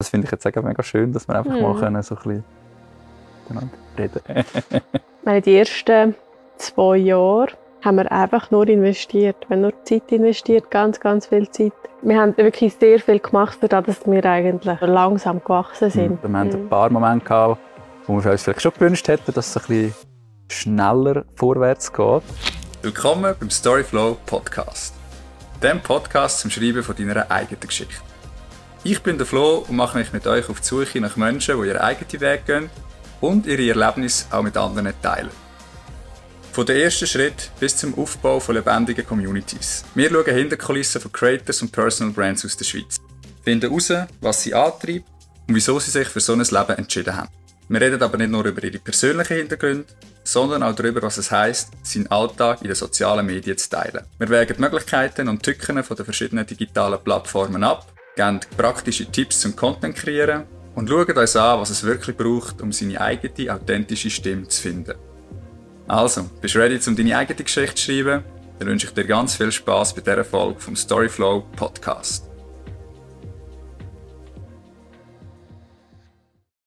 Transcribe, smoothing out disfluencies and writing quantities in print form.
Das finde ich jetzt auch mega schön, dass wir einfach mal können, so ein bisschen reden. In die ersten 2 Jahre haben wir einfach nur investiert. Wir haben nur Zeit investiert, ganz, ganz viel Zeit. Wir haben wirklich sehr viel gemacht, dass wir eigentlich langsam gewachsen sind. Wir hatten ein paar Momente gehabt, wo wir uns vielleicht schon gewünscht hätten, dass es ein bisschen schneller vorwärts geht. Willkommen beim Storyflow Podcast. Dem Podcast zum Schreiben von deiner eigenen Geschichte. Ich bin der Flo und mache mich mit euch auf die Suche nach Menschen, die ihren eigenen Weg gehen und ihre Erlebnisse auch mit anderen teilen. Von den ersten Schritt bis zum Aufbau von lebendigen Communities. Wir schauen hinter die Kulissen von Creators und Personal Brands aus der Schweiz. Finden heraus, was sie antreibt und wieso sie sich für so ein Leben entschieden haben. Wir reden aber nicht nur über ihre persönlichen Hintergründe, sondern auch darüber, was es heisst, seinen Alltag in den sozialen Medien zu teilen. Wir wägen die Möglichkeiten und Tücken von den verschiedenen digitalen Plattformen ab, geben praktische Tipps zum Content kreieren und schauen uns an, was es wirklich braucht, um seine eigene, authentische Stimme zu finden. Also, bist du ready, um deine eigene Geschichte zu schreiben? Dann wünsche ich dir ganz viel Spass bei dieser Folge vom Storyflow Podcast.